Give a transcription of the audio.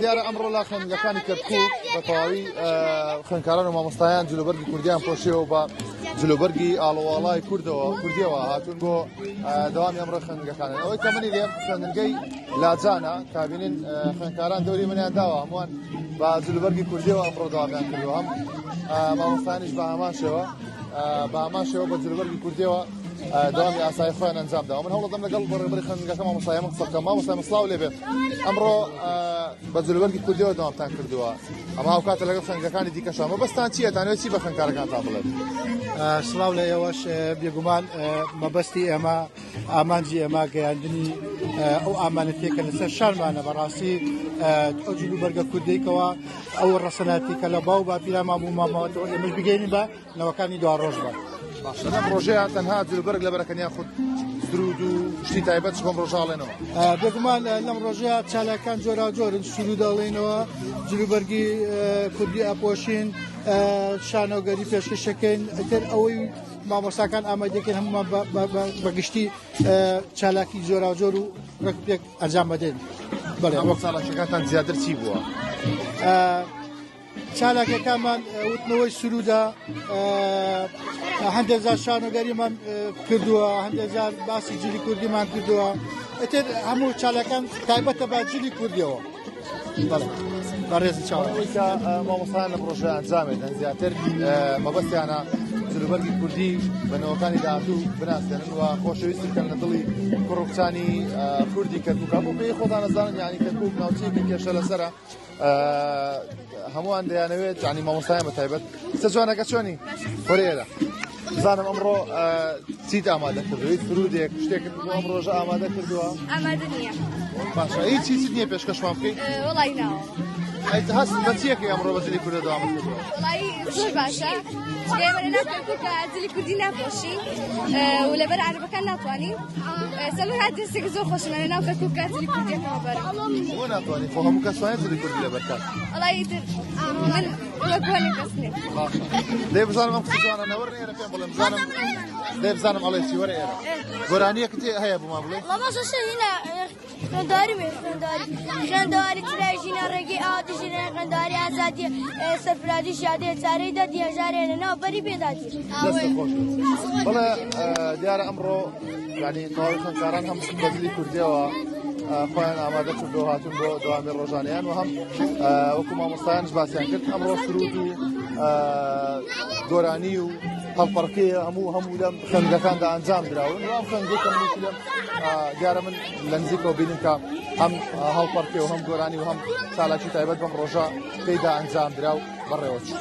دیارە ئەمڕۆ لە خوێندنگەکانی کەرکوک بە تەواوی خوێندکاران و مامۆستایان جلوبەرگی کوردیان پۆشیەوە بە جلوبەرگی ئاڵۆواڵای کوردەوە کوردیەوە هاتوون بۆ دەوامی ئەمڕۆ خوێندنگەکان ئەوەی کە منی لێم خوێندنگەی لاجانە کابینین خوێندکاران دەوری منیان داوە هەمووان بە جلوبەرگی کوردیەوە ئەمڕۆ دەوامیان کردووە هەم مامۆستایانیش بە هەمان شێوە بە هەمان شێوە بە جلوبەرگی کوردیەوە دەوامی ئاسایی خۆیان ئەنجام داوە من هەوڵدەم لەگەڵ بەڕێوەبەری خوێندنگەکە مامۆستای من قسە بکەم مامۆستای من سڵاو لێ بێت ئەمڕۆ بە جلوبەرگی کوردیەوە دەوامتان کردووە ئەمە هاوکاتە لەگەڵ خوێندنگەکانی دیکەشا مەبەستان چییە تانەوێت چی بە خوێندکارەکانتان بڵێت سڵاو لە ئێوەش بێگومان مەبەستی ئێمە ئامانجی ئێمە گەیاندنی ئەو ئامانەتێکە لەسەر شانمانە بەڕاستی ئەو جلوبەرگە کوردێکەوە ئەو ڕەسەناتی کە لە باو باپیرانمان بوو مامەوەتەوە ئێمەش بگەینین بە نەوەکانی دواڕۆژ بە. باشە لەم ڕۆژەیە تەنها جلوبەرگ لەبەرەکەن یاخود سرود و شتی تایبەت بەم ڕۆژە ئەڵێنەوە؟ بێگومان لەم ڕۆژەیە چالاکان جۆراوجۆرن سرود ئەڵێنەوە جلوبەرگی کوردی ئەپۆشین شانۆگەری پێشکەشەکەین ئیتر ئەوەی مامۆستاکان ئامادەکەن هەمومان بەگشتی چالاکی جۆراوجۆر و ڕێک پێک ئەنجام بدەین بەڵێ ئەوە چالاکیەکانتان زیاتر چی بووە؟ چالاکیەکانمان وتنەوەی سرودە هەندێک جار شانۆگەریمان کردووە هەندێک جار باسی جلی کوردیمان کردووە ئیتر هەموو چالاکان تایبەتە بە جلی کوردیەوە بەڕێزی چاوەڕێی کە مامۆستایان لەم ڕۆژە ئەنجامێدەن زیاتر مەبەستیانە جلوبەرگی کوردی بە نەوەکانی داهاتوو بناسێنن و خۆشەویستی بکەن لە دڵی کوڕ و کچانی کوردی کەرکووک هەموو پێی خۆتان ئەزانن یانی کەرکووک ناوچەیەکی کێشە لەسەرە هەمووان دەیانەوێت یانی مامۆستایان بە تایبەت قسە جوانەکە چۆنی وەرە ئێرە بزانم ئەمڕۆ چیت ئامادە کردووە هیچ سرودێک شتێکت بۆ ئەم ڕۆژە ئامادە کردووە ئامادە نییە باشە هیچ هیچت نییە پێشکەشمان بکەیت وەڵی ناوە ئەی هەست بە چیەکەی ئەمڕۆ بە جلی کوردە دەوامت کردووە وەڵی زۆر باشە چونکە ئێمە لە ناو کەرکووکە جلی کوردی ناپۆشین و لەبەر عەرەبەکان ناتوانین سەمر هات دەستێک زۆر خۆشم لە ناو کەرکووک جلی کوردیەکەمە بەرم بۆ ناتوانانی خۆ هەموو کەس توانێت جلی کوردی لەبەر کات وەڵی ئیتر من وەک وەنە کەس نێ باشە دەی بزانم ئەم قسە جوانە نەوەرن ئێرە پێم بڵێم بزانم دەی بزانم ئەڵێ چی وەرە ئێرە گۆرانیەکت هەیە بۆمان بڵێ خوێنداری بێ خوێنداری خوێنداری چرای ژینە ڕێگەی ئاواتە ژینە خوێنداری ئازادیە سەرفرازی شادێ چارەی دەردی هەژارێ لە ناو بەری بێدادی دەست خۆش بەڵێ دیارە ئەمڕۆ یعنی تەواوی خوێندکاران هەم بەجلی کوردیەوە خۆیان ئامادە کردو هاتون بۆ دەوامی ڕۆژانیان و هەم وەکو مامۆستایانش باسیان کرد ئەمڕۆ سرود و گۆرانی و هەڵپەڕکێ هەموو هەموو لەم خوێندگەکاندا ئەنجام دراون و ئەم خوێندگەی کە منیش لەم دیارە من لە نزیکەوە بینیم کە هەم هەڵپەڕکێ و هەم گۆرانی و هەم چالاکی تایبەت بەم ڕۆژە تێیدا ئەنجام درا و بەڕێوە چوو.